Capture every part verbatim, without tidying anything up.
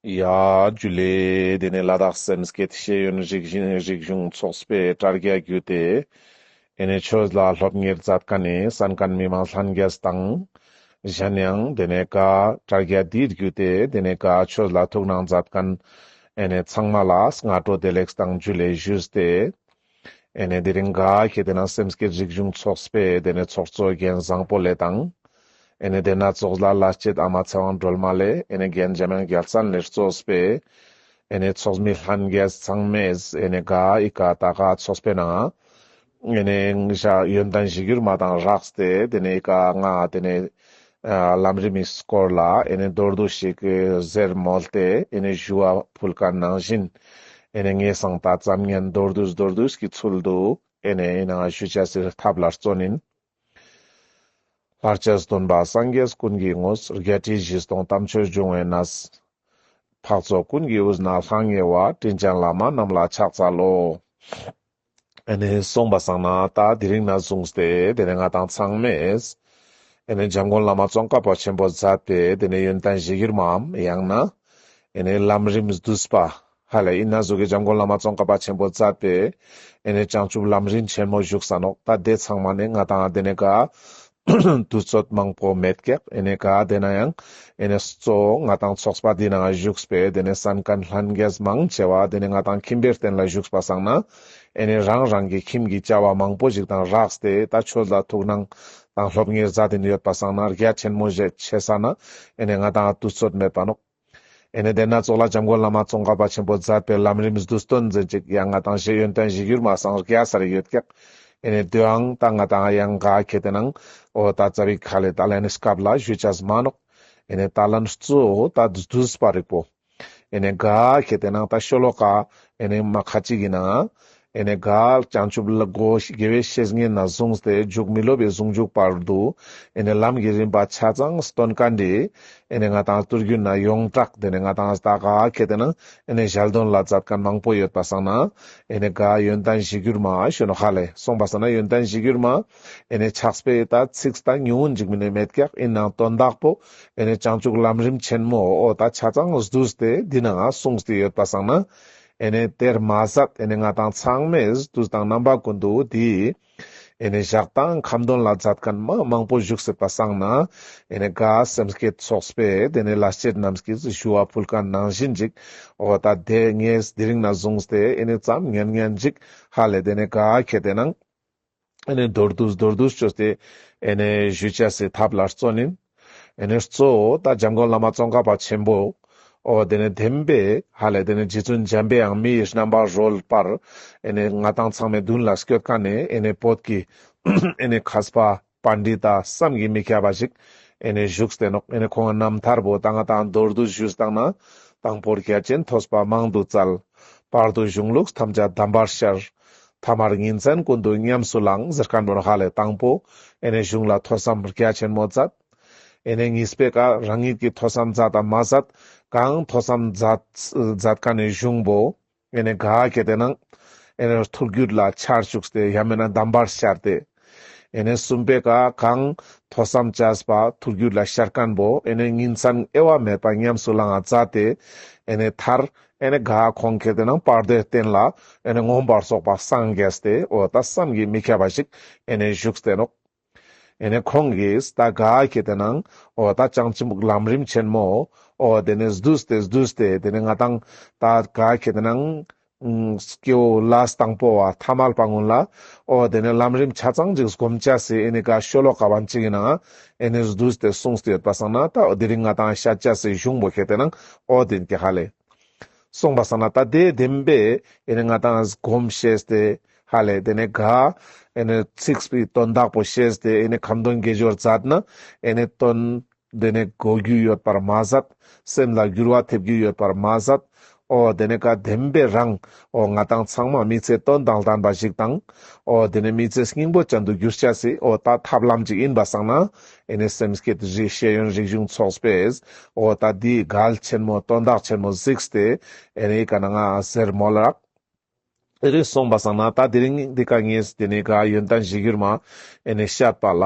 ཡ་ཇུ་ལེ། དེ་ནས་ལ་དྭགས་སེམས་བསྐྱེད་ཤེས་ཡོན་རིག་གཞུང་རིག་གཞུང་ཚོགས་པའི་དྲ་རྒྱ་བརྒྱུད་དེ་ཨེ་ནས་ཆོས་ལ་སློབ་གཉེར་མཛད་མཁན་ནི་གསན་མཁན་མི་མང་ལྷན་རྒྱས་དང་། གཞན་ཡང་དེ་ནས་ག་དྲ་རྒྱ་འདི་བརྒྱུད་དེ་དེ་ནས་ག་ཆོས་ལ་ཐུགས་སྣང་མཛད་མཁན་ཨེ་ནས་ཚང་མ་ལ་སྔ་དྲོ་བདེ་ལེགས་དང་ཇུ་ལེ་ཞུས་ཏེ། ཨེ་ནས་དེ་རིང་ག་ཁེ་དེ་ན་སེམས་བསྐྱེད་རིག་གཞུང་ཚོགས་པའི་དེ་ནས་ཚོགས་གཙོ་རྒན་བཟང་པོ་ལེ་དང་། ཨེ་ནས་དེ་ན་ཚོགས་ལ་ལ་སྐྱེད་ཨ་མ་ཚེ་དབང་སྒྲོལ་མ་ལེ། ཨེ་ནས་རྒན་འཇམ་དབྱངས་རྒྱལ་མཚན་ལེ་གཙོས་པའི་ཨེ་ནས་ཚོགས་མི་ལྷན་རྒྱས་ཚང་མས་ཨེ་ནས་ག་ཨི་ཀ་ད་ག་ཚོགས་པའི་ནང་ཨེ་ནས་ཡོན་ཏན་གཞིར་གྱུར་མ་དང་སྦྲགས་ཏེ་དེ་ནས་ཨི་ཀ་ང་དེ་ནས་ཨ་ལམ་རིམ་མི་སྐོར་ལ་ཨེ་ནས་མདོར་བསྡུས་ཤིག་ཟེར་མོལ་ཏེ་ཨེ་ནས་ཞུ་བ་ཕུལ་མཁན་ནང་བཞིན། ཨེ་ནས་ངས་སང་ད་ཙམ་ཉན་མདོར་བསྡུས་མདོར་བསྡུས་ཀྱི་ཚུལ་དུ་ཨེ་ནས་ཨེ་ནང་ཞུ་ཅེས་སི་ཐབས་ལ་བརྩོན་ཡིན། ལྷར་བཅས་སྟོན་པ་སངས་རྒྱས་ཀུན་གྱི་དངོས། བརྒྱད་ཁྲི་བཞི་སྟོང་དམ་ཆོས་འབྱུང་བའི་གནས། འཕགས་ཚོགས་ཀུན་གྱི་དབུས་ན་ལྷང་ངེ་བ། དྲིན་ཅན་བླ་མ་རྣམས་ལ་ཕྱག་འཚལ་ལོ། ཨེ་ནས་སོང་པ་སང་ན་ད་དེ་རིང་ནས་བཟུང་སྟེ་དེ་ནས་ང་དང་ཚང་མས་ཨེ་ནས་འཇམ་མགོན་བླ་མ་ཙོང་ཁ་པ་ཆེན་པོས་མཛད་པའི་དེ་ནས་ཡོན་ཏན་གཞིར་གྱུར་མའམ་ཡང་ན་ཨེ་ནས་ལམ་རིམ་བསྡུས་པ་ཧ་ལས་ཨིན་ན་ཟུག་གི་འཇམ་མགོན་བླ་མ་ཙོང་ཁ་པ་ཆེན་པོས་མཛད་པའི་ཨེ་ནས་བྱང་ཆུབ་ལམ་རིམ་ཆེན་མོ་བཞུགས་ས་ནོག། ད་དེ་ཚང་མ་ནས་ང་དང་དེ་ནས་ག་དུས་ཚོད་མང་པོ་མེད་ཀྱག། ཨེ་ནས་ག་དེ་ན་ཡང་ཨེ་ནས་གཙོ་བོ་ང་དང་ཚོགས་པ་འདི་ནང་བཞུགས་པའི་དེ་ནས་གསན་མཁན་ལྷན་རྒྱས་མང་ཆེ་བ་དེ་ནས་ང་དང་ཁྱིམ་པའི་རྟེན་ལ་བཞུགས་པ་སང་ན་ཨེ་ནས་རང་རང་གི་ཁྱིམ་གྱི་བྱ་བ་མང་པོ་ཞིག་དང་སྦྲགས་ཏེ་ད་ཆོས་ལ་ཐུགས་སྣང་དང་སློབ་གཉེར་མཛད་དེ་ཡོད་པ་སང་ན་རྒྱ་ཆེན་མོ་ཞིག་ཆེ་ས་ན་ཨེ་ནས་ང་དང་དུས་ཚོད་མེད་པ་ནོག། ཨེ་ནས་དེ་ན་ཚོགས་ལ་འཇམ་མགོན་བླ་མ་ཙོང་ཁ་པ་ཆེན་པོས་མཛད་པའི་ལམ་རིམ་བསྡུས་དོན་ཟེར་ཅིག་ཡང་ང་དང་ཞེས་ཡོན་ཏན་གཞིར་གྱུར་མ་སང་རྒྱ་ས་རེ་ཡོད་ཀྱག། ཨེ་ནས་དེའང་ད་ང་དང་ཡང་ག་ཁེ་དེ་ནང་འོ་ད་ཙ་བིག་ཁ་ལེ་ད་ལན་སྐབས་ལ་ཞུ་ཅེས་མ་ནོག། ཨེ་ནས་ད་ལན་གཙོ་བོ་ད་བསྡུས་པ་རིག་པོ། ཨེ་ནས་ག་ཁེ་དེ་ནང་ད་ཤོ་ལོ་ཀ་ཨེ་ནས་མ་ཁ་ཅིག་གི་ནང་ཨེ་ནས་ག་བྱང་ཆུབ་ལ་སྒོ་དགེ་བའི་བཤེས་གཉེན་ན་བཟུང་སྟེ་མཇུག་མི་སློབ་པའི་ཟུང་འཇུག་བར་དུ་ཨེ་ནས་ལམ་གྱི་རིམ་པ་ཆ་ཚང་སྟོན་མཁན་འདི་ཨེ་ནས་ང་དང་ཏུར་རྒྱུད་ན་ཡོངས་གྲགས་དེ་ནས་ང་དང་ད་ག་ཁེ་དེ་ན་ཨེ་ནས་ཞལ་འདོན་ལ་མཛད་མཁན་མང་པོ་ཡོད་པ་སང་ན་ཨེ་ནས་ག་ཡོན་ཏན་གཞིར་གྱུར་མ་ཞུ་ནོག་ཧ་ལེ། སོང་པ་སང་ན་ཡོན་ཏན་གཞིར་གྱུར་མ་ཨེ་ནས་ཕྱག་དཔེ་ད་ཚིགས་ད་ཉུང་ངུན་ཅིག་མིན་ནས་མེད་ཀྱག། ཨིན་ནའང་དོན་དག་པོ་ཨེ་ནས་བྱང་ཆུབ་ལམ་རིམ་ཆེན་མོ་འོ་ད་ཆ་ཚང་བསྡུས་ཏེ་འདི་ནང་གསུངས་ཏེ་ཡོད་པ་སང་ན། ཨེ་ནས་དེར་མ་ཟད་ཨེ་ནས་ང་དང་ཚང་མས་དུས་དང་རྣམ་པ་ཀུན་ཏུ་དེའི་ཨེ་ནས་ཞག་དང་ཁ་འདོན་ལ་མཛད་མཁན་མ་མང་པོ་བཞུགས་སྲིད་པ་སང་ན་ཨེ་ནས་ག་སེམས་བསྐྱེད་ཚོགས་པའི་དེ་ནས་ལ་སྐྱེད་རྣམས་ཀྱིས་ཞུ་བ་ཕུལ་མཁན་ནང་བཞིན་ཅིག་འོ་ད་དེ་ངས་དེ་རིང་ནས་བཟུང་སྟེ་ཨེ་ནས་ཙམ་ཉན་ཉན་ཅིག་ཧ་ལས་དེ་ནས་ག་ཁེ་དེ་ནང་ཨེ་ནས་མདོར་བསྡུས་མདོར་བསྡུས་བཅོས་ཏེ་ཨེ་ནས་ཞུ་ཅེས་སི་ཐབས་ལ་བརྩོན་ཡིན། ཨེ་ནས་གཙོ་བོ་ད་འཇམ་མགོན་བླ་མ་ཙོང་ཁ་པ་ཆེན་པོ་འོ་དེ་ནས་བདེན་པའི་ཧ་ལས་དེ་ནས་རྗེ་བཙུན་འཇམ་པའི་དབྱངས་མི་ཡི་རྣམ་པར་རོལ་པར་ཨེ་ནས་ང་དང་ཚང་མའི་མདུན་ལ་སྐྱོད་མཁན་ནི་ཨེ་ནས་བོད་ཀྱི་ཨེ་ནས་མཁས་པ་པཎྜི་ཏ་བསམ་གྱིས་མི་ཁྱབ་པ་ཞིག་ཨེ་ནས་བཞུགས་ཏེ་ནོག། ཨེ་ནས་ཁོང་རྣམ་ཐར་པོ་ད་ང་དང་མདོར་བསྡུས་ཞུས་བཏང་ན། དང་པོར་རྒྱ་ཆེན་ཐོས་པ་མང་དུ་བཙལ། བར་དུ་གཞུང་ལུགས་ཐམས་ཅད་གདམས་པར་ཤར། ཐ་མར་ཉིན་མཚན་ཀུན་ཏུ་ཉམས་སུ་བླངས་ཟེར་མཁན་པོ་ནོག་ཧ་ལས། དང་པོ་ཨེ་ནས་གཞུང་ལ་ཐོས་བསམ་རྒྱ་ཆེན་མོ་མཛད། ཨེ་ནས་གཉིས་པའི་ཀ་རང་ཉིད་ཀྱི་ཐོས་བསམ་མཛད་དང་མ་མཛད་གང་ཐོས་བསམ་མཛད་མཛད་མཁན་ནི་གཞུང་པོ་ཨེ་ནས་ག་ཁེ་དེ་ནང་ཨེ་ནས་ཐུགས་རྒྱུད་ལ་འཆར་བཅུག་སྟེ་ཡང་མེད་ན་གདམས་པར་ཤར་ཏེ། ཨེ་ནས་གསུམ་པའི་ཀ་གང་ཐོས་བསམ་བྱས་པ་ཐུགས་རྒྱུད་ལ་ཤར་མཁན་པོ་ཨེ་ནས་ཉིན་མཚན་དབྱེ་བ་མེད་པ་ཉམས་སུ་བླང་ང་མཛད་དེ། ཨེ་ནས་མཐར་ཨེ་ནས་ག་ཁོང་ཁེ་དེ་ནང་བར་དོའི་རྟེན་ལ་ཨེ་ནས་མངོན་པར་རྫོགས་པ་སངས་རྒྱས་ཏེ་འོ་ད་བསམ་གྱིས་མི་ཁྱབ་པ་ཞིག་ཨེ་ནས་བཞུགས་ཏེ་ནོག། ཨེ་ནས་ཁོང་གིས་ད་ག་ཁེ་དེ་ནང་འོ་ད་བྱང་ཆུབ་ལམ་རིམ་ཆེན་མོ་འོ་དེ་ནས་བསྡུས་ཏེ་བསྡུས་ཏེ་དེ་ནས་ང་དང་ད་ག་ཁེ་དེ་ནང་སྐྱེ་བོ་ལས་དང་པོ་བ་ཐ་མལ་པ་ཀུན་ལ་འོ་དེ་ནས་ལམ་རིམ་ཆ་ཚང་ཅིག་སྒོམ་ཅེས་སི་ཨེ་ནས་ག་ཤོ་ལོ་ཀ་བན་ཅིག་ཡིན་ན་ཨེ་ནས་བསྡུས་ཏེ་གསུངས་ཏེ་ཡོད་པ་སང་ན་ད་འོ་དེ་རིང་ང་དང་བཤད་ཅེས་སི་གཞུང་པོ་ཁེ་དེ་ནང་འོ་དེ་ཡིན་ཀྱག་ཧ་ལས། སོང་པ་སང་ན་ད་དེ་བདེན་པའི་ཨེ་ནས་ང་དང་སྒོམ་ཤེས་ཏེ་ཧ་ལས་དེ་ནས་ག་ཨེ་ནས་ཚིག་པའི་དོན་དག་པོ་ཤེས་ཏེ་ཨེ་ནས་ཁ་འདོན་དགེ་སྦྱོར་མཛད་ན་ཨེ་ནས་དོན་དེ་ནས་གོ་རྒྱུ་ཡོད་པར་མ་ཟད་སེམས་ལ་འགྱུར་བ་ཐེབས་རྒྱུ་ཡོད་པར་མ་ཟད་འོ་དེ་ནས་ག་བདེན་པའི་རང་འོ་ང་དང་ཚང་མ་མི་ཚེ་དོན་དང་ལྡན་པ་ཞིག་དང་འོ་དེ་ནས་མི་ཚེ་སྙིང་པོ་ཅན་དུ་འགྱུར་ཅེས་སི་འོ་ད་ཐབས་ལམ་ཅིག་ཡིན་པ་སང་ན་ཨེ་ནས་སེམས་བསྐྱེད་རིག་ཤེས་ཡོན་རིག་གཞུང་ཚོགས་པས་འོ་ད་དེའི་གལ་ཆེན་མོ་དོན་དག་ཆེན་མོ་གཟིགས་ཏེ་ཨེ་ནས་ཨི་ཀ་ནང་ང་ཟེར་མོལ་རག། དེ་རིང་སོང་པ་སང་ན་ད་དེ་རིང་འདི་ཀ་ངས་དེ་ནས་ག་ཡོན་ཏན་གཞིར་གྱུར་མ་ཨེ་ནས་བཤད་པ་ལ་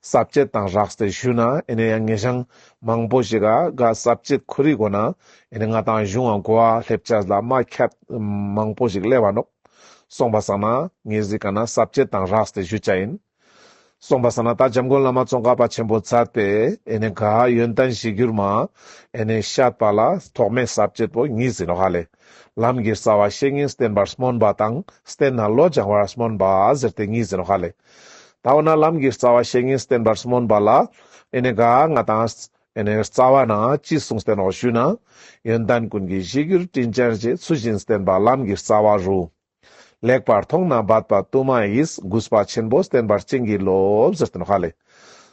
ས་བཅད་དང་སྦྲགས་ཏེ་ཞུ་ན་ཨེ་ནས་ཡང་ངེས་ཤང་མང་པོ་ཞིག་ག་ག་ས་བཅད་ཁོ་རའི་སྒོ་ན་ཨེ་ནས་ང་དང་གཞུང་ང་གོ་བ་སླེབས་ཅེས་ལ་མ་ཁྱད་མང་པོ་ཞིག་སླེབས་པ་ནོག། སོང་པ་སང་ན་ངས་འདི་ཀ་ན་ས་བཅད་དང་སྦྲགས་ཏེ་ཞུ་ཅེས་ཡིན། སོང་པ་སང་ན་ད་འཇམ་མགོན་བླ་མ་ཙོང་ཁ་པ་ཆེན་པོ་མཛད་པའི་ཨེ་ནས་ག་ཡོན་ཏན་གཞིར་གྱུར་མ་ཨེ་ནས་བཤད་པ་ལ་ཐོག་མའི་ས་བཅད་པོ་གཉིས་ཡིན་ནོག་ཧ་ལེ། ལམ་གྱི་རྩ་བ་བཤེས་གཉེན་བསྟེན་པར་སྨོན་པ་དང་བསྟེན་ནས་བློ་སྦྱང་བར་སྨོན་པ་ཟེར་ཏེ་གཉིས་ཡིན་ནོག་ཧ་ལེ། ད་འོ་ན་ལམ་གྱི་རྩ་བ་བཤེས་གཉེན་བསྟེན་པར་སྨོན་པ་ལ་ཨེ་ནས་ག་ང་དང་ཨེ་ནས་རྩ་བ་ན་ཅི་གསུངས་ཏེ་ནོག་ཞུ་ན། ཡོན་ཏན་ཀུན་གྱི་གཞིར་གྱུར་དྲིན་ཅན་རྗེ། ཚུལ་བཞིན་བསྟེན་པ་ལམ་གྱི་རྩ་བ་རུ། ལེགས་པར་མཐོང་ནས་འབད་པ་དུ་མ་ཡིས། གུས་པ་ཆེན་པོས་བསྟེན་པར་བྱིན་གྱིས་རློབས་ཟེར་ཏེ་ནོག་ཧ་ལེ།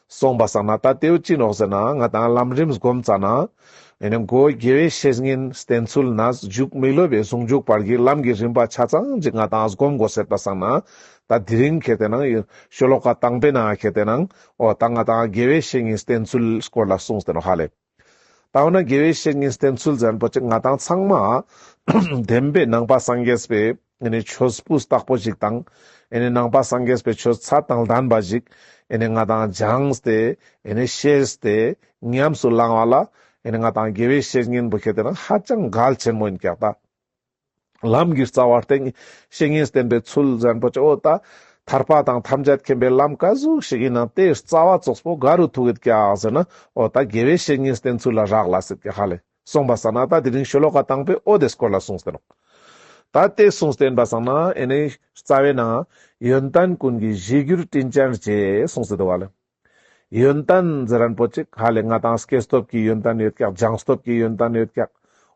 སོང་པ་སང་ན་ད་དེའུ་ཅི་ནོག་ཟེར་ན་ང་དང་ལམ་རིམ་སྒོམ་ཙ་ན་ཨེ་ནས་གོ་དགེ་བའི་བཤེས་གཉེན་བསྟེན་ཚུལ་ནས་མཇུག་མི་སློབ་པའི་ཟུང་འཇུག་བར་གྱི་ལམ་གྱི་རིམ་པ་ཆ་ཚང་ཅིག་ང་དང་སྒོམ་དགོས་ཟེར་པ་སང་ན་ད་དེ་རིང་ཁེ་ཏེ་ན་ཤོ་ལོ་ཀ་དང་པོའི་ནང་ཁེ་ཏེ་ན་འོ་ད་ང་དང་དགེ་བའི་བཤེས་གཉེན་བསྟེན་ཚུལ་སྐོར་ལ་གསུངས་ཏེ་ནོག་ཧ་ལེ། ད་འོ་ན་དགེ་བའི་བཤེས་གཉེན་བསྟེན་ཚུལ་ཟེར་ཁན་པོ་ཅིག་ང་དང་ཚང་མ་བདེན་པའི་ནང་པ་སངས་རྒྱས་པའི་ཨེ་ནི་ཆོས་སྤུས་དག་པོ་ཞིག་དང་ཨེ་ནི་ནང་པ་སངས་རྒྱས་པའི་ཆོས་ཚད་དང་ལྡན་པ་ཞིག་ཨེ་ནི་ང་དང་སྦྱངས་ཏེ་ཨེ་ནི་ཤེས་ཏེ་ཉམས་སུ་བླང་བ་ལ་ཨེ་ནི་ང་དང་དགེ་བའི་བཤེས་གཉེན་པོ་ཁེ་ཏེ་ན་ཧ་ཅང་གལ་ཆེན་མོ་ཡིན་ཀྱག་ད། ལམ་གྱི་རྩ་བ་བསྟེན་བཤེས་གཉེན་བསྟེན་པའི་ཚུལ་ཟེར་ཁན་པོ་ཅིག་འོ་ད་ཐར་པ་དང་ཐམས་ཅད་མཁྱེན་པའི་ལམ་ག་ཟུག་ཞིག་ཡིན་ན་དེའི་རྩ་བ་ཙོགས་པོ་ག་རུ་ཐུག་གི་ཀྱག་ཟེར་ན་འོ་ད་དགེ་བའི་བཤེས་གཉེན་བསྟེན་ཚུལ་ལ་རག་ལས་སེ་ཀྱག་ཧ་ལེ། སོང་པ་སང་ན་ད་དེ་རིང་ཤོ་ལོ་ཀ་དང་པོའི་འོ་དེ་སྐོར་ལ་གསུངས་ཏེ་ནོག། ད་དེ་གསུངས་ཏེ་ཡིན་པ་སང་ན་ཨེ་ནི་རྩ་བའི་ནང་ཡོན་ཏན་ཀུན་གྱི་གཞིར་གྱུར་དྲིན་ཅན་རྗེ་གསུངས་ཏེ་འདུག་ཧ་ལེ། ཡོན་ཏན་ཟེར་ཁན་པོ་ཅིག་ཧ་ལེ་ང་དང་སྐྱེས་སྟོབས་ཀྱི་ཡོན་ཏན་ཡོད་ཀྱག། སྦྱངས་སྟོབས་ཀྱི་ཡོན་ཏན་ཡོད་ཀྱག།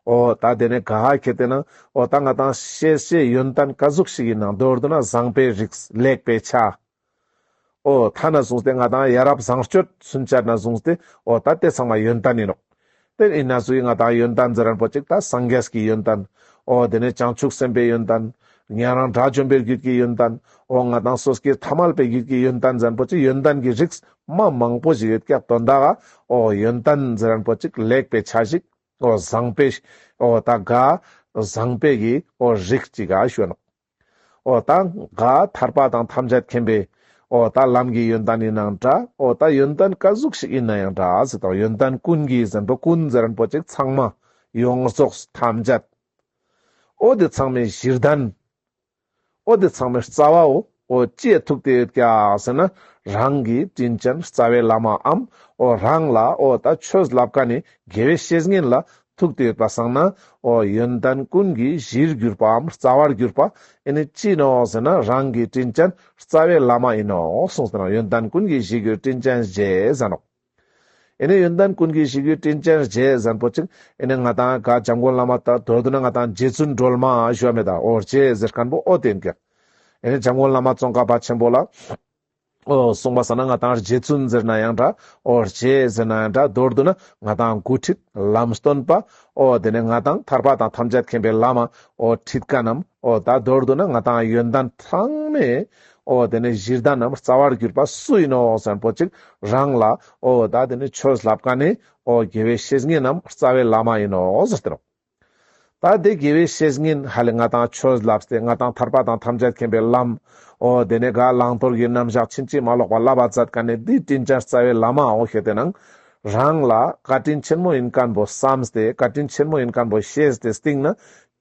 འོ་ད་དེ་ནས་ག་ཧ་ཁེ་ཏེ་ན་འོ་ད་ང་དང་ཤེས་ཤེས་ཡོན་ཏན་ག་ཟུག་ཞིག་ཡིན་ནང་མདོར་བསྡུ་ན་བཟང་པོའི་རིགས་ལེགས་པའི་ཆ། འོ་ཐ་ན་བཟུང་སྟེ་ང་དང་ཡ་རབས་བཟང་སྤྱོད་ཚུན་ཆད་ན་བཟུང་སྟེ་འོ་ད་དེ་ཚང་མ་ཡོན་ཏན་ཡིན་ནོག། དེ་ཡིན་ན་སུ་ཡིན་ང་དང་ཡོན་ཏན་ཟེར་ཁན་པོ་ཅིག་ད་སངས་རྒྱས་ཀྱི་ཡོན་ཏན། འོ་དེ་ནས་བྱང་ཆུབ་སེམས་དཔའི་ཡོན་ཏན། ཉན་རང་དགྲ་བཅོམ་པའི་རྒྱུད་ཀྱི་ཡོན་ཏན། འོ་ང་དང་སོ་སྐྱེ་ཐ་མལ་པའི་རྒྱུད་ཀྱི་ཡོན་ཏན་ཟེར་ཁན་པོ་ཅིག་ཡོན་ཏན་གྱི་རིགས་མ་མང་པོ་ཞིག་ཡོད་ཀྱག། དོན་དག་འོ་ཡོན་ཏན་ཟེར་ཁན་པོ་ཅིག་ལེགས་པའི་ཆ་ཞིག། འོ་བཟང་པོའི་འོ་ད་ག་བཟང་པོའི་གི་འོ་རིགས་ཅིག་ག་ཞུ་ནོག། འོ་ད་ག་ཐར་པ་དང་ཐམས་ཅད་མཁྱེན་པའི་འོ་ད་ལམ་གྱི་ཡོན་ཏན་ཡིན་ནའང་འདྲ། འོ་ད་ཡོན་ཏན་ག་ཟུག་ཞིག་ཡིན་ནའང་འདྲ་ཟེར་དང་ཡོན་ཏན་ཀུན་གྱི་ཟེར་ཁན་པོ་ཀུན་ཟེར་ཁན་པོ་ཅིག་ཚང་མ་ཡོངས་རྫོགས་ཐམས་ཅད། འོ་དེ་ཚང་མའི་གཞིར་ལྡན། འོ་དེ་ཚང་མའི་རྩ་བའོ། འོ་ཅི་ཡ་ཐུག་སྟེ་ཡོད་ཀྱག་ཟེར་ན་རང་གི་དྲིན་ཅན་རྩ་བའི་བླ་མའམ་འོ་རང་ལ་འོ་ད་ཆོས་ལབ་ཁན་ནི་དགེ་བའི་བཤེས་གཉེན་ལ་ཐུག་སྟེ་ཡོད་པ་སང་ན་འོ་ཡོན་ཏན་ཀུན་གྱི་གཞིར་གྱུར་པའམ་རྩ་བར་གྱུར་པ་ཨེ་ནི་ཅི་ནོག་ཟེར་ན་རང་གི་དྲིན་ཅན་རྩ་བའི་བླ་མ་ཡིན་ནོག་གསུངས་ཏེ་ནོག། ཡོན་ཏན་ཀུན་གྱི་གཞིར་གྱུར་དྲིན་ཅན་རྗེ་ཟེར་ནོག། ཨེ་ནི་ཡོན་ཏན་ཀུན་གྱི་གཞིར་གྱུར་དྲིན་ཅན་རྗེ་ཟེར་ཁན་པོ་ཅིག་ཨེ་ནི་ང་དང་ག་འཇམ་མགོན་བླ་མ་ད་མདོར་བསྡུ་ན་ང་དང་རྗེ་བཙུན་སྒྲོལ་མ་ཞུ་བ་མེད་ད། འོ་རྗེ་ཟེར་ཁན་པོ་འོ་དེ་ཡིན་ཀྱག། ཨེ་ནི་འཇམ་མགོན་བླ་མ་ཙོང་ཁ་པ་ཆེན་པོ་ལ་འོ་གསུངས་པ་སང་ན་ང་དང་རྗེ་བཙུན་ཟེར་ནའང་འདྲ། འོ་རྗེ་ཟེར་ནའང་འདྲ། མདོར་བསྡུ་ན་ང་དང་འགོ་ཁྲིད་ལམ་སྟོན་པ། འོ་དེ་ནས་ང་དང་ཐར་པ་དང་ཐམས་ཅད་མཁྱེན་པའི་བླ་མ་འོ་ཁྲིད་ཁན་ནམ། འོ་ད་མདོར་བསྡུ་ན་ང་དང་ཡོན་ཏན་ཚང་མའི་འོ་དེ་ནས་གཞིར་ལྡན་ནམ་རྩ་བར་གྱུར་པ་སུ་ཡིན་ནོག་ཟེར་ཁན་པོ་ཅིག་རང་ལ་འོ་ད་དེ་ནས་ཆོས་ལབ་ཁན་ནི་འོ་དགེ་བའི་བཤེས་གཉེན་ནམ་རྩ་བའི་བླ་མ་ཡིན་ནོག་ཟེར་ཏེ་ནོག། ད་དེ་དགེ་བའི་བཤེས་གཉེན་ཧ་ལེ་ང་དང་ཆོས་ལབ་སྟེ་ང་དང་ཐར་པ་དང་ཐམས་ཅད་མཁྱེན་པའི་ལམ། འོ་དེ་ནས་ག་བླང་དོར་གྱི་རྣམ་གཞག་ཕྱིན་ཅི་མ་ལོག་པ་བསླབ་པ་མཛད་ཁན་ནི་དེ་དྲིན་ཅན་རྩ་བའི་བླ་མ་འོ་ཁེ་ཏེ་ནང་རང་ལ་བཀའ་དྲིན་ཆེན་མོ་ཡིན་ཁན་པོ་བསམས་ཏེ་བཀའ་དྲིན་ཆེན་མོ་ཡིན་ཁན་པོ་ཤེས་ཏེ་སྟིང་ན་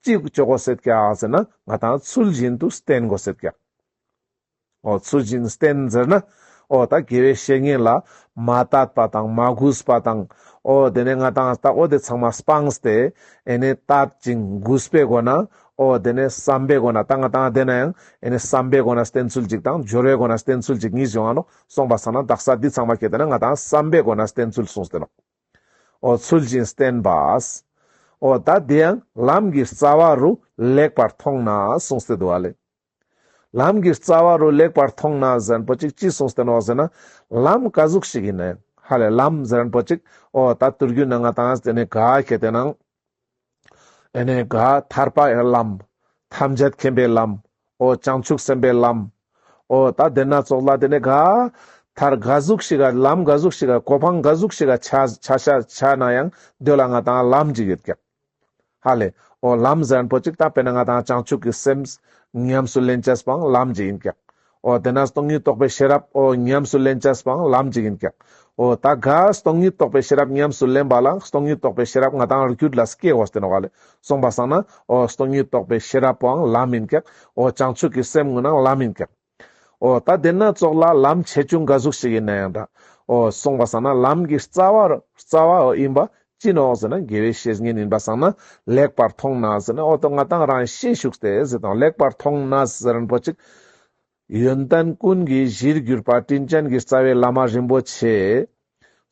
ཅི་ཅོ་དགོས་ཟེར་ཀྱག་ཟེར་ན་ང་དང་ཚུལ་བཞིན་དུ་བསྟེན་དགོས་ཟེར་ཀྱག། འོ་ཚུལ་བཞིན་བསྟེན་ཟེར་ན་འོ་ད་དགེ་བའི་བཤེས་གཉེན་ལ་མ་དད་པ་དང་མ་གུས་པ་དང་འོ་དེ་ནས་ང་དང་ད་འོ་དེ་ཚང་མ་སྤངས་ཏེ་ཨེ་ནི་དད་ཅིང་གུས་པའི་སྒོ་ན་འོ་དེ་ནས་བསམ་པའི་སྒོ་ན་ད་ང་དང་དེ་ནའང་ཨེ་ནི་བསམ་པའི་སྒོ་ན་བསྟེན་ཚུལ་ཅིག་དང་སྦྱོར་བའི་སྒོ་ན་བསྟེན་ཚུལ་ཅིག་གཉིས་ཡོང་ང་ནོག། སོང་པ་སང་ན་དག་ས་འདི་ཚང་མ་ཁེ་ཏེ་ན་ང་དང་བསམ་པའི་སྒོ་ན་བསྟེན་ཚུལ་གསུངས་ཏེ་ནོག། འོ་ཚུལ་བཞིན་བསྟེན་པ། འོ་ད་དེ་ཡང་ལམ་གྱི་རྩ་བ་རུ་ལེགས་པར་མཐོང་ནས་གསུངས་ཏེ་འདུག་ཨ་ལེ། ལམ་གྱི་རྩ་བ་རུ་ལེགས་པར་མཐོང་ནས་ཟེར་ཁན་པོ་ཅིག་ཅི་གསུངས་ཏེ་ནོག་ཟེར་ན་ལམ་ག་ཟུག་ཞིག་ཡིན་ནའང་ཧ་ལེ་ལམ་ཟེར་ཁན་པོ་ཅིག་འོ་ད་ཐུར་རྒྱུད་ནང་ང་དང་དེ་ནས་ག་ཁེ་ཏེ་ནང་ཨེ་ནས་ག་ཐར་པའི་ལམ། ཐམས་ཅད་མཁྱེན་པའི་ལམ། འོ་བྱང་ཆུབ་སེམས་དཔའི་ལམ། འོ་ད་དེ་ན་ཙོགས་ལ་དེ་ནས་ག་ཐར་ག་ཟུག་ཞིག་ག་ལམ་ག་ཟུག་ཞིག་ག་གོ་འཕང་ག་ཟུག་ཞིག་ག་ཆ་ཆ་ཆ་ཆ་ནའང་དེ་ལ་ང་དང་ལམ་ཅིག་ཡོད་ཀྱག། ཧ་ལེ། འོ་ལམ་ཟེར་མཁན་པོ་ཅིག་ད་དཔེར་ན་ང་དང་བྱང་ཆུབ་ཀྱི་སེམས་ཉམས་སུ་ལེན་ཅེས་པའང་ལམ་ཅིག་ཡིན་ཀྱག། འོ་དེ་ན་སྟོང་ཉིད་རྟོགས་པའི་ཤེས་རབ་འོ་ཉམས་སུ་ལེན་ཅེས་པའང་ལམ་ཅིག་ཡིན་ཀྱག། འོ་ད་ག་སྟོང་ཉིད་རྟོགས་པའི་ཤེས་རབ་ཉམས་སུ་ལེན་པ་ལ་སྟོང་ཉིད་རྟོགས་པའི་ཤེས་རབ་ང་དང་རྒྱུད་ལ་སྐྱེ་དགོས་ཏེ་ནོག་ལེ། སོང་པ་སང་ན་འོ་སྟོང་ཉིད་རྟོགས་པའི་ཤེས་རབ་པོའང་ལམ་ཡིན་ཀྱག། འོ་བྱང་ཆུབ་ཀྱི་སེམས་ཀུན་ནའང་ལམ་ཡིན་ཀྱག། འོ་ད་དེ་ན་ཙོགས་ལ་ལམ་ཆེ་ཆུང་ག་ཟུག་ཞིག་ཡིན་ན་ཡང་འདྲ། འོ་སོང་པ་སང་ན་ལམ་གྱི་རྩ་བ་རྩ་བ་ཡིན་པ་ཅི་ནོག་ཟེར་ན་དགེ་བའི་བཤེས་གཉེན་ཡིན་པ་སང་ན་ལེགས་པར་མཐོང་ན་ཟེར་ན་འོ་ད་ང་དང་རང་ཤེས་ཞུགས་ཏེ་ཟེར་དང་ལེགས་པར་མཐོང་ན་ཟེར་མཁན་པོ་ཅིག། ཡོན་ཏན་ཀུན་གྱི་གཞིར་གྱུར་པ་དྲིན་ཅན་གྱི་རྩ་བའི་བླ་མ་རིན་པོ་ཆེ།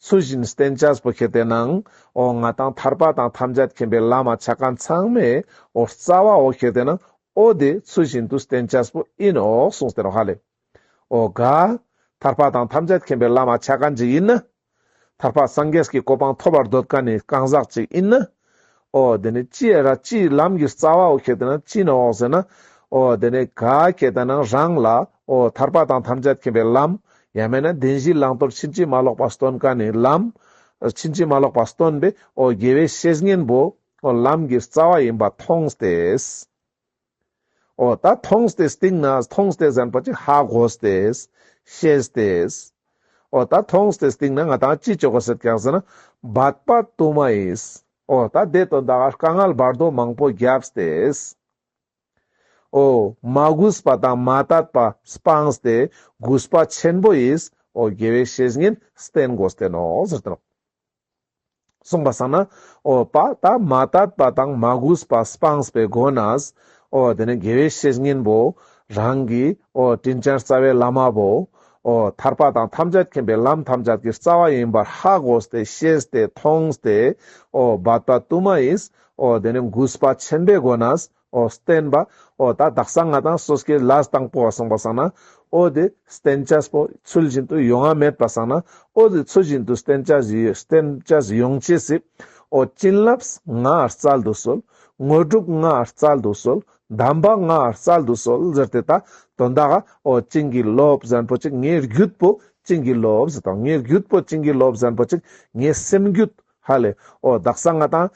ཚུལ་བཞིན་བསྟེན་ཅེས་པོ་ཁེ་ཏེ་ནང་འོ་ང་དང་ཐར་པ་དང་ཐམས་ཅད་མཁྱེན་པའི་བླ་མ་ཆ་མཁན་ཚང་མའི་འོ་རྩ་བ་འོ་ཁེ་ཏེ་ནང་འོ་དེ་ཚུལ་བཞིན་དུ་བསྟེན་ཅེས་པོ་ཡིན་ནོག་གསུངས་ཏེ་ནོག་ཧ་ལེ། འོ་ག་ཐར་པ་དང་ཐམས་ཅད་མཁྱེན་པའི་བླ་མ་ཆ་མཁན་ཅིག་ཡིན་ན། ཐར་པ་སངས་རྒྱས་ཀྱི་གོ་འཕང་ཐོབ་པར་འདོད་མཁན་ནི་གང་ཟག་ཅིག་ཡིན་ན། འོ་དེ་ནི་ཅི་ར་ཅི་ལམ་གྱི་རྩ་བ་འོ་ཁེ་ཏེ་ན་ཅི་ནོག་ཟེར་ན། འོ་དེ་ནི་ག་ཁེ་ཏེ་ན་རང་ལ་འོ་ཐར་པ་དང་ཐམས་ཅད་མཁྱེན་པའི་ལམ་ཡང་མེད་ན་བདེན་བཞིའི་བླང་དོར་ཕྱིན་ཅི་མ་ལོག་པ་སྟོན་མཁན་ནི་ལམ། ཕྱིན་ཅི་མ་ལོག་པ་སྟོན་པའི་འོ་དགེ་བའི་བཤེས་གཉེན་པོ་འོ་ལམ་གྱི་རྩ་བ་ཡིན་པ་མཐོང་སྟེ། འོ་ད་མཐོང་སྟེ་སྟིང་ན་མཐོང་སྟེ་ཟེར་མཁན་པོ་ཅིག་ཧ་གོ་སྟེ། ཤེས་ཏེ། འོ་ད་མཐོང་སྟེ་སྟིང་ན་ང་དང་ཅི་ཅོ་གོས་ཀྱག་ཟེར་ན་འབད་པ་དུ་མ་ཡིས། འོ་ད་དེ་དོན་དག་དཀའ་ངལ་བར་དོ་མང་པོ་བརྒྱབ་སྟེ། འོ་མ་གུས་པ་དང་མ་དད་པ་སྤངས་ཏེ་གུས་པ་ཆེན་པོ་ཡིས་འོ་དགེ་བའི་བཤེས་གཉེན་བསྟེན་དགོས་ཏེ་ནོག་ཟེར་ཏེ་ནོག། གསུངས་པ་སང་ན། འོ་པ་ད་མ་དད་པ་དང་མ་གུས་པ་སྤངས་པའི་སྒོ་ནས། འོ་དེ་ནི་དགེ་བའི་བཤེས་གཉེན་པོ་རང་གི་འོ་དྲིན་ཅན་རྩ་བའི་བླ་མ་བོ། འོ་ཐར་པ་དང་ཐམས་ཅད་མཁྱེན་པའི་ལམ་ཐམས་ཅད་ཀྱི་རྩ་བ་ཡིན་པར་ཧ་གོ་སྟེ་ཤེས་ཏེ་མཐོང་སྟེ། འོ་འབད་པ་དུ་མ་ཡིས། འོ་དེ་ནི་གུས་པ་ཆེན་པོའི་སྒོ་ནས། འོ་བསྟེན་པ། འོ་ད་དག་ས་ང་དང་སོ་སྐྱེའི་ལས་དང་པོ་བ་སོང་པ་སང་ན། འོ་དེ་བསྟེན་ཅེས་པོ་ཚུལ་བཞིན་དུ་ཡོང་ང་མེད་པ་སང་ན། འོ་དེ་ཚུལ་བཞིན་དུ་བསྟེན་ཅེས་ཡི་བསྟེན་ཅེས་ཡོང་ཅེས་སི། འོ་བྱིན་རླབས་ང་སྩལ་དུ་གསོལ། དངོས་གྲུབ་ང་སྩལ་དུ་གསོལ། གདམས་པ་ང་སྩལ་དུ་གསོལ་ཟེར་ཏེ་ད་དོན་དག་འོ་བྱིན་གྱིས་རློབས་ཟེར་མཁན་པོ་ཅིག་ངའི་རྒྱུད་པོ་བྱིན་གྱིས་རློབས་ཟེར་དང་ངའི་རྒྱུད་པོ་བྱིན་གྱིས་རློབས་ཟེར་མཁན་པོ་ཅིག་ངའི་སེམས་རྒྱུད། ཧ་ལེ། འོ་དག་ས་ང་དང་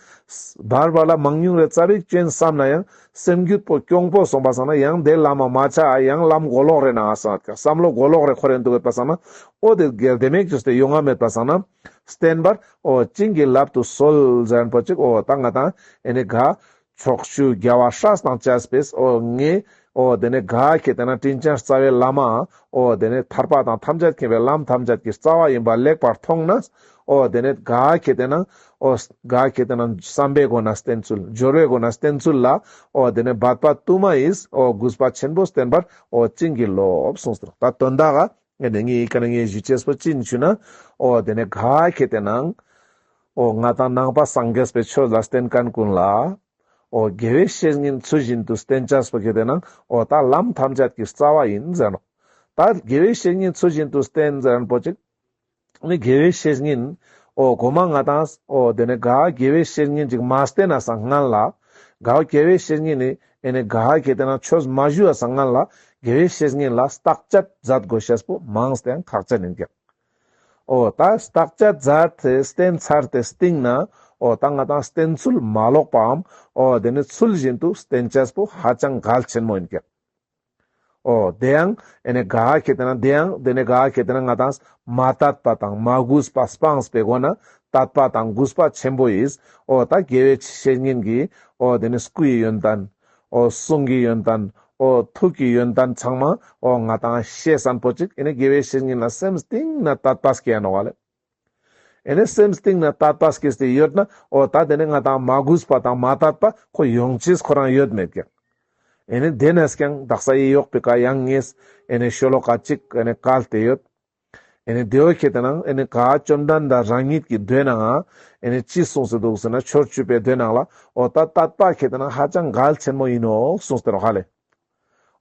བར་བར་ལ་མང་ཉུང་རེ་ཙ་པིག་ཅོ་ཨིན་བསམ་ན་ཡང་སེམས་རྒྱུད་པོ་གྱོང་པོ་སོང་པ་སང་ན་ཡང་དེ་ལམ་མ་ཆ་ཡང་ལམ་གོ་ལོག་རེ་ནང་སང་ཀ་བསམ་བློ་གོ་ལོག་རེ་འཁོར་རེ་འདུག་ཡོད་པ་སང་ན། འོ་དེ་དགེ་དེ་མེད་ཅོས་ཏེ་ཡོང་ང་མེད་པ་སང་ན། བསྟེན་པར་འོ་བྱིན་གྱིས་བརླབ་ཏུ་གསོལ་ཟེར་མཁན་པོ་ཅིག་འོ་ད་ང་དང་ཨེ་ནི་ག་ཕྱོགས་བཅུའི་རྒྱལ་བ་སྲས་དང་བཅས་པས་འོ་ངས་འོ་དེ་ནས་ག་ཁེ་ཏེ་ན་དྲིན་ཅན་རྩ་བའི་བླ་མ་འོ་དེ་ནས་ཐར་པ་དང་ཐམས་ཅད་མཁྱེན་པའི་ལམ་ཐམས་ཅད་ཀྱི་རྩ་བ་ཡིན་པ་ལེགས་པར་མཐོང་ན། འོ་དེ་ནས་ག་ཁེ་ཏེ་ན་འོ་ག་ཁེ་ཏེ་ན་བསམ་པའི་སྒོ་ནས་བསྟེན་ཚུལ་སྦྱོར་བའི་སྒོ་ནས་བསྟེན་ཚུལ་ལ་འོ་དེ་ནས་འབད་པ་དུ་མ་ཡིས་འོ་གུས་པ་ཆེན་པོ་བསྟེན་པར་འོ་བྱིན་གྱིས་རློབས་གསུངས་ཏེ་ད་དོན་དག་ག་ངས་ནི་ངའི་ཀ་ན་ངས་ཞུ་ཅེས་པོ་ཅི་ཡིན་ཞུ་ན། འོ་དེ་ནས་ག་ཁེ་ཏེ་ན་འོ་ང་དང་ནང་པ་སངས་རྒྱས་པའི་ཆོས་ལ་བརྟེན་མཁན་ཀུན་ལ། འོ་དགེ་བའི་བཤེས་གཉེན་ཚུལ་བཞིན་དུ་བསྟེན་ཅེས་པོ་ཁེ་ཏེ་ན་འོ་ད་ལམ་ཐམས་ཅད་ཀྱི་རྩ་བ་ཡིན་ཟེར་ནོག། ད་དགེ་བའི་བཤེས་གཉེན་ཚུལ་བཞིན་དུ་བསྟེན་ཟེར་མཁན་པོ་ཅིག་ནི་དགེ་བའི་བཤེས་གཉེན་འོ་གོ་མ་ང་དང་འོ་དེ་ནས་ག་དགེ་བའི་བཤེས་གཉེན་ཅིག་མ་བསྟེན་ན་སང་སྔན་ལ་ག་དགེ་བའི་བཤེས་གཉེན་ནི་ཨེ་ནི་ག་ཁེ་ཏེ་ན་ཆོས་མ་ཞུ་བ་སང་སྔན་ལ་དགེ་བའི་བཤེས་གཉེན་ལ་བརྟག་དཔྱད་མཛད་དགོས་ཤེས་པོ་མང་སྟེ་ཡང་ཁག་ཅན་ཡིན་ཀྱག། འོ་ད་བརྟག་དཔྱད་མཛད་དེ་བསྟེན་ཚར་ཏེ་སྟིང་ན་འོ་ད་ང་དང་བསྟེན་ཚུལ་མ་ལོག་པའམ་འོ་དེ་ནི་ཚུལ་བཞིན་དུ་བསྟེན་ཅེས་པོ་ཧ་ཅང་གལ་ཆེན་མོ་ཡིན་ཀྱག། འོ་དེ་ཡང་ཨེ་ནི་ག་ཁེ་ཏེ་ན་དེ་ཡང་དེ་ནི་ག་ཁེ་ཏེ་ན་ང་དང་མ་དད་པ་དང་མ་གུས་པ་སྤངས་པའི་སྒོ་ནས་དད་པ་དང་གུས་པ་ཆེན་པོ་ཡིས་འོ་ད་དགེ་བའི་བཤེས་གཉེན་གྱི་འོ་དེ་ནི་སྐུའི་ཡོན་ཏན། འོ་གསུང་གི་ཡོན་ཏན། འོ་ཐུགས་ཀྱི་ཡོན་ཏན་ཚང་མ་འོ་ང་དང་ཤེས་མཁན་པོ་ཅིག་ཨེ་ནི་དགེ་བའི་བཤེས་གཉེན་ལ་སེམས་གཏིང་ན་དད་པ་སྐྱེ་ནོག་ལེ། ཨེ་ནི་སེམས་གཏིང་ན་དད་པ་སྐྱེས་ཏེ་ཡོད་ན་འོ་ད་དེ་ནི་ང་དང་མ་གུས་པ་དང་མ་དད་པ་ཁོ་ཡོང་ཅེས་ཁོ་རང་ཡོད་མེད་ཀྱག། ཨེ་ནི་དེ་ནས་ཀྱང་དག་ས་ཡི་ཡོག་པི་ཀ་ཡང་ངས་ཨེ་ནི་ཤོ་ལོ་ཀ་ཅིག་ཨེ་ནི་བཀལ་ཏེ་ཡོད། ཨེ་ནི་དེའོ་ཁེ་ཏེ་ན་ཨེ་ནི་ག་བཅོམ་ལྡན་འདས་རང་ཉིད་ཀྱི་མདོའི་ནང་ང་ཨེ་ནི་ཅི་གསུངས་སེ་འདུག་ཟེར་ན་ཆོས་བཅུ་པའི་མདོའི་ནང་ལ་འོ་ད་དད་པ་ཁེ་ཏེ་ན་ཧ་ཅང་གལ་ཆེན་མོ་ཡིན་ནོག་གསུངས་ཏེ་ནོག་ཧ་ལེ།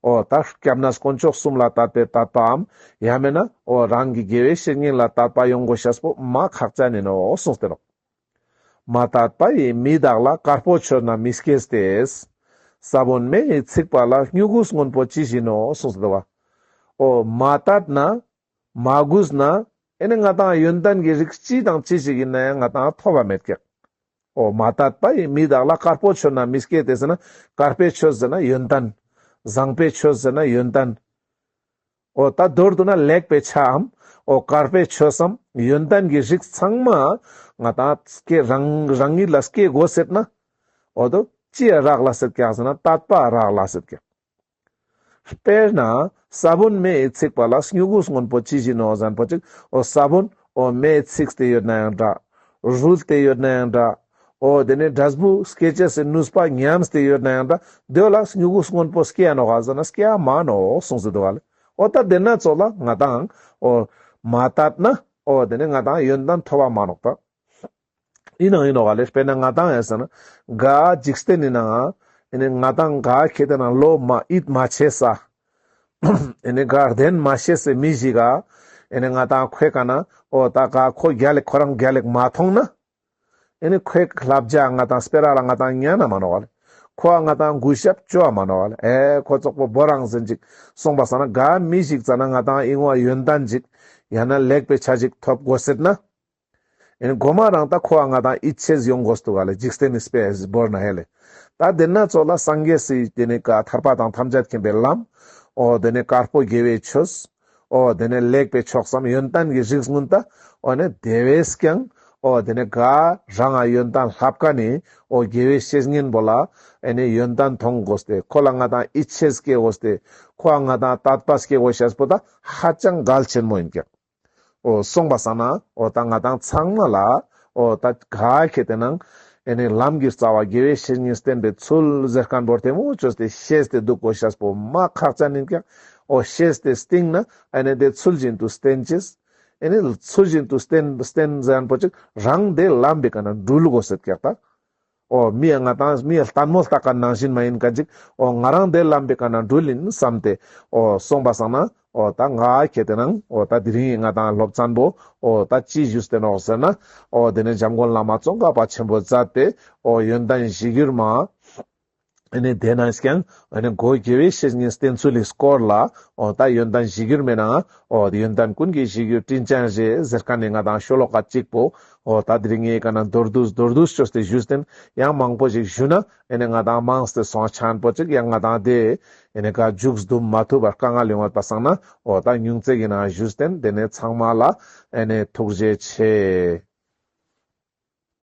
འོ་ད་སྐྱབས་གནས་དཀོན་མཆོག་གསུམ་ལ་དད་པའི་དད་པའམ་ཡང་མེད་ན་འོ་རང་གི་དགེ་བའི་བཤེས་གཉེན་ལ་དད་པ་ཡོང་དགོས་ཤེས་པོ་མ་ཁག་ཅན་ཡིན་ནོག་གསུངས་ཏེ་ནོག། མ་དད་པ་ཡིས་མི་བདག་ལ། དཀར་པོ་ཆོས་རྣམས་མི་སྐྱེ་སྟེ། ས་བོན་མེ་ཡིས་ཚིག་པ་ལ། སྨྱུ་གུ་སྔོན་པོ་ཅི་བཞིན་ནོ། གསུངས་ཏེ་འདུག་པ། འོ་མ་དད་ན་མ་གུས་ན་ཨེ་ནི་ང་དང་ཡོན་ཏན་གྱི་རིགས་ཅི་དང་ཅི་ཞིག་ཡིན་ན་ཡང་ང་དང་ཐོབ་པ་མེད་ཀྱག། འོ་མ་དད་པ་ཡིས་མི་དག་ལ། དཀར་པོ་ཆོས་རྣམས་མི་སྐྱེ་སྟེ་ཟེར་ན། དཀར་པོའི་ཆོས་ཟེར་ན་ཡོན་ཏན། བཟང་པོའི་ཆོས་ཟེར་ན་ཡོན་ཏན། འོ་ད་མདོར་བསྡུ་ན་ལེགས་པའི་ཆའམ་འོ་དཀར་པོའི་ཆོས་སམ་ཡོན་ཏན་གྱི་རིགས་ཚང་མ་ང་ཏང་སྐྱེ་རང་རང་ཉིད་ལ་སྐྱེ་དགོས་ཟེར་ན། འོ་དོ་ཅི་ཡ་རག་ལས་ཀྱག་ཟེར་ན་དད་པ་རག་ལས་ཀྱག། དཔེར་ན་ས་བོན་མེ་ཡིས་ཚིག་པ་ལ། སྨྱུ་གུ་སྔོན་པོ་ཅི་བཞིན་ནོ་ཟེར་ན་པོ་ཅིག། འོ་ས་བོན་འོ་མེ་ཡིས་ཚིག་སྟེ་ཡོད་ན་ཡང་འདྲ། རུལ་ཏེ་ཡོད་ན་ཡང་འདྲ། འོ་དེ་ནས་འབྲས་བུ་སྐྱེ་ཅེས་སི་ནུས་པ་ཉམས་ཏེ་ཡོད་ན་ཡང་འདྲ། དེ་ལ་སྨྱུ་གུ་སྔོན་པོ་སྐྱེ་ཡ་ནོག་ག་ཟེར་ན་སྐྱེ་ཡ་མ་ནོག་གསུངས་སེ་འདུག་ག་ལེ། འོ་ད་དེ་ན་ཚོགས་ལ་ང་ཏང་འོ་མ་དད་ན་འོ་དེ་ནས་ང་ཏང་ཡོན་ཏན་ཐོབ་པ་མ་ནོག་ད། ཡིན་ནའང་ཡིན་ནོག་ག་ལེ། དཔེར་ན་ང་ཏང་ཡ་ཟེར་ན་ག་འཇིག་རྟེན་ནི་ནང་ཨེ་ནི་ང་ཏང་ག་ཁེ་ཏེ་ན་ལོ་མ་ཡིད་མ་ཆེས་ས། ཨེ་ནི་ག་བདེན་མ་ཤེས་སི་མི་ཞིག་ག་ཨེ་ནི་ང་ཏང་ཁོའི་ཀ་ན་འོ་ད་ག་ཁོ་རྒྱལ་ལེགས་ཁོ་རང་རྒྱལ་ལེགས་མ་མཐོང་ན། ཨེ་ནི་ཁོའི་བསླབ་བྱ་ང་ཏང་སྤེ་ར་ལ་ང་ཏང་ཉན་ན་མ་ནོག་ག་ལེ། ཁོ་ང་ཏང་གུས་ཞབས་བཅོ་བ་མ་ནོག་ག་ལེ། ཨེ་ཁོ་ཙོག་པོ་བོ་རང་ཟེར་ཅིག་སོང་པ་སང་ན་ག་མི་ཞིག་ཙ་ན་ང་ཏང་ཨིན་བ་ཡོན་ཏན་ཅིག་ཡང་ན་ལེགས་པའི་ཆ་ཅིག་ཐོབ་དགོས་ཟེར་ན། ཨེ་ནི་གོ་མ་རང་ད་ཁོ་ང་ཏང་ཡིད་ཆེས་ཡོང་དགོས་འདུག་ག་ལེ། འཇིག་རྟེན་ནི་དཔེ་བོར་ན་ཧེ་ལེ། ད་དེ་ན་ཚོགས་ལ་སངས་རྒྱས་སི་དེ་ནི་ག་ཐར་པ་དང་ཐམས་ཅད་མཁྱེན་པའི་ལམ། འོ་དེ་ནི་དཀར་པོ་དགེ་བའི་ཆོས། འོ་དེ་ནི་ལེགས་པའི་ཕྱོགས་སམ་ཡོན་ཏན་གྱི་རིགས་ཀུན་ད། འོ་ནི་དེ་བས་ཀྱང་འོ་དེ་ནི་ག་རང་ང་ཡོན་ཏན་ལྷབ་ཀ་ནི་འོ་དགེ་བའི་བཤེས་གཉེན་པོ་ལ་ཨེ་ནི་ཡོན་ཏན་མཐོང་དགོས་ཏེ་ཁོ་ལ་ང་ཏང་ཡིད་ཆེས་སྐྱེ་དགོས་ཏེ་ཁོ་ང་ཏང་དད་པ་སྐྱེ་དགོས་ཤེས་པོ་ད་ཧ་ཅང་གལ་ཆེན་མོ་ཡིན་ཀྱག། འོ་སོང་པ་སང་ན་འོ་ད་ང་ཏང་ཚང་མ་ལ་འོ་ད་ག་ཁེ་ཏེ་ནང་ཨེ་ནི་ལམ་གྱི་རྩ་བ་དགེ་བའི་བཤེས་གཉེན་བསྟེན་པའི་ཚུལ་ཟེར་མཁན་བོ་རྡེ་མོ་བཅོས་ཏེ་ཤེས་ཏེ་འདུག་དགོས་ཤེས་པོ་མ་ཁག་ཅན་ཡིན་ཀྱག། འོ་ཤེས་ཏེ་སྟིང་ན་ཨེ་ནི་དེ་ཚུལ་བཞིན་དུ་བསྟེན་ཅེས། ཨེ་ནི་ཚུལ་བཞིན་དུ་བསྟེན་བསྟེན་ཟེར་མཁན་བོ་ཅིག་རང་དེ་ལམ་པའི་ཀ་ན་འགྲུལ་དགོས་ཟེར་ཀྱག་ད། འོ་མི་ཡ་ང་ཏང་མི་ཡ་ལྟད་མོ་ལྟ་མཁན་ནང་བཞིན་མ་ཡིན་མཁན་ཅིག། འོ་ང་རང་དེ་ལམ་པའི་ཀ་ན་འགྲུལ་ཡིན་བསམ་སྟེ། འོ་སོང་པ་སང་ན་འོ་ད་ང་ཁེ་ཏེ་ནང་འོ་ད་དེ་རིང་ང་ཏང་སློབ་ཚན་པོ་འོ་ད་ཅི་ཞུས་ཏེ་ནོག་ཟེར་ན། འོ་དེ་ནི་འཇམ་མགོན་བླ་མ་ཙོང་ཁ་པ་ཆེན་པོས་མཛད་པའི་འོ་ཡོན་ཏན་གཞིར་གྱུར་མ། ཨེ་ནི་དེ་ནང་བཞིན་ཨེ་ནི་གོ་དགེ་བའི་བཤེས་གཉེན་བསྟེན་ཚུལ་ལི་སྐོར་ལ་འོ་ད་ཡོན་ཏན་གཞིར་གྱུར་མའི་ནང་འོ་ཡོན་ཏན་ཀུན་གྱི་གཞིར་གྱུར་དྲིན་ཅན་རྗེ་ཟེར་མཁན་ནི་ང་ཏང་ཤོ་ལོ་ཀ་གཅིག་པོ་འོ་ད་དེ་རིང་ངའི་ཀ་ན་མདོར་བསྡུས་མདོར་བསྡུས་བཅོས་ཏེ་ཞུས་ཏེ་ཡང་མང་པོ་ཞིག་ཞུ་ན་ཨེ་ནི་ང་ཏང་མང་སྟེ་སོང་ཆེན་པོ་ཅིག་ཡང་ང་ཏང་དེ་ཨེ་ནི་ག་མཇུག་བསྡུ་མ་ཐུབ་པར་དཀའ་ངལ་ཡོང་བ་པ་སང་ན་འོ་ད་ཉུང་ཙེ་གི་ནང་ཞུས་ཏེ་དེ་ནི་ཚང་མ་ལ་ཨེ་ནི་ཐུགས་རྗེ་ཆེ།